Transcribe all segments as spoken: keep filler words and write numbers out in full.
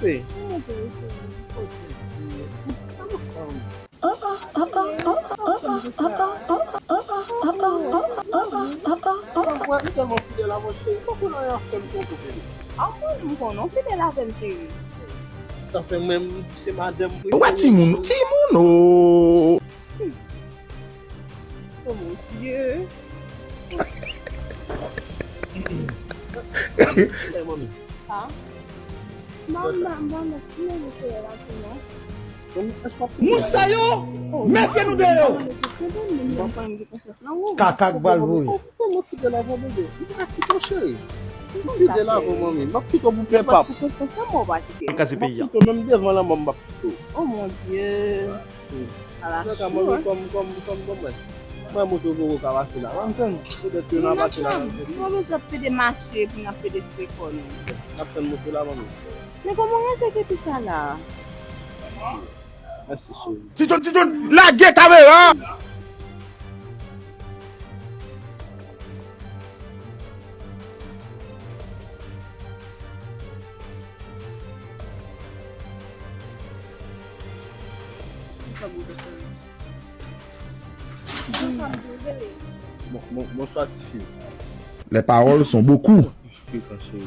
Mwen montre w, cheri. Oh, Jezi. Sa nou fè, wi? Mwen, mwen tèlman fidèl avè w, cheri. Mwen konnen w ap fè m twonpe w, bebe. Aw, mwen menm konnen w fidèl avè m, cheri. Sa fè mwen, m di se madanm mwen. Ou wè timoun, timoun, oh! Oh mon Dieu. Silè, manmi. Ha? Manman, manman, ki moun se la, non? Moun sa yo, mefye nou de yo. Kaka k pral voye. Ou tèlman fidèl avè w, bebe. M pa kite w, cheri. M fidèl avè w, manmi. M ap kite w pou pèp ap. Nenpòt sikonstans, lanmò pa kite m. M ap kite w, menm devan lanmò, m ap kite w. Oh mon Dieu. Ala chou, manmi, kòm, kòm, kòm, kòm mwen. Mwen, moto poko ka pase la. W ap tann, petèt ke n a pase la. Nou pa bezwen pede mache pou n ap pede sere kò nou. N ap tann moto la, manmi. Men kòman w ranje kepi sa la? Mèsi, cheri. Ti John, Ti John, lage kamera! Bon, bon, bonswa, tifi. Les paroles sont beaucoup. Tifi frekan, cheri.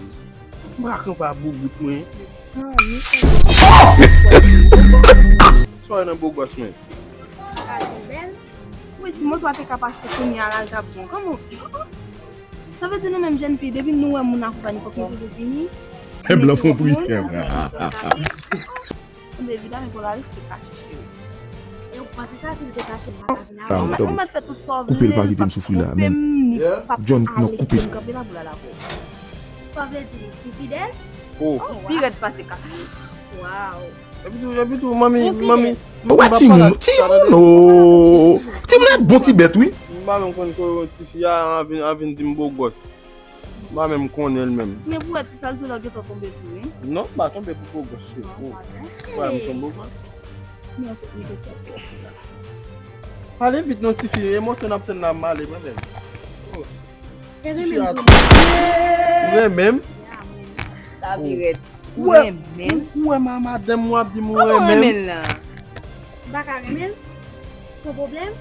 M pa konn pa boubout mwen. Mezanmi. Swa nan bogòs mwen. Wi, si moto a te ka pase kounye a la, l t ap bon. Kòman? Sa vle di nou menm jèn fi, depi nou wè moun akonpanye, fòk nou toujou vini. Blan fon pri. Anben, evidemment, pou Laris se kache, cheri. E ou panse sa, si l te kache, m pa ta vin avè l? Ou mèt fè tout sa w vle, l p ap twonpe m, ni p ap ale, m kanpe la pou l al avè w. Sa vle di, li pi fidèl? Oh, pi rèd pase Castro. Waw. Epi tou, epi tou, manmi, manmi. Ou wè timoun, timoun, oh. Timoun ap bon ti bèt, wi. M pa menm konn ke yon tifi a, an vin, an vin di m bogòs. M pa menm konnen l menm. Men pou wè ti sa l di w la gentan tonbe pou wi. Non, m pa tonbe pou bogòs, cheri. Oh, m pa tonbe. Wè, m se yon bogòs. Men an fèt, m te sòti, sòti la. Pale vit non, tifi, e moto n ap tann la, m ale, mwen menm. Oh. Tifi a tou. Ou renmen m? Sa pi rèd. Ou renmen m? Ou, ou wè ma-, madanm mwen ap di m ou renmen m? Kòman w renmen l la? M pa ka renmen l? Son pwoblèm?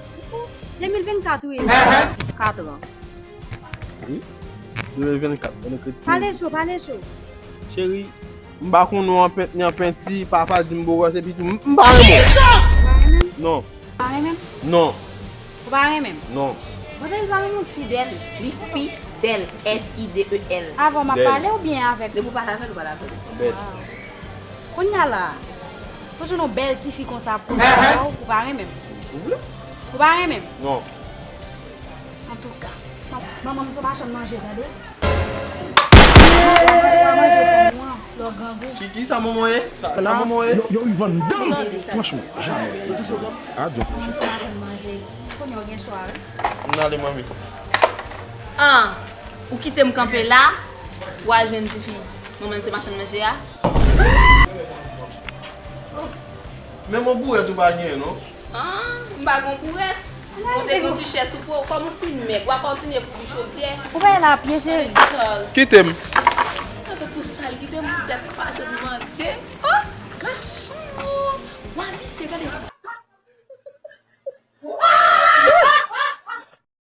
De mil vennkat, wi. Kat an. Wi. De mil vennkat, bon, nou kredi. Pale cho, pale cho. Cheri, m pa konn ou an pent ni an penti, papa di m bogòs, epi tou, m, m pa renmen w. Ou pa renmen m? Non. Ou pa renmen m? Non. Ou pa renmen m? Non. Pandan li pa renmen w, fidèl, li fidèl, F I D E L. Avan m ap pale oubyen avèk? Depi w pale avè l, ou pale avè l. Bèt. Waw. Kounye a la, pou jwenn yon bèl tifi konsa pou ou, ou pa renmen m? Ou pa renmen m? Non. Antouka, man-, manman m se machann manje, tande. Ou pa manje pou mwen, lè w grangou. Ki, ki sa manman ye? Sa, sa manman ye? Yo, yo, Ivan, dan! Franchman, jamè. A, donk. Manman m se machann manje. Kounye a w gen chwa, wi. M ale, manmi. An, ou kite m kanpe la, w al jwenn tifi manman n se machann manje a? Menm yon bourèt ou pa genyen, non? An, m pa gen bourèt. Ou te gen ti chè sou po, kòm ou fin mèg, w a kontinye foubi chodyè. Ou pa al a pye, cheri. Kite m. Tankou pou sal, kite m poutèt pa janm manje. Oh, gason! W a visye, gade.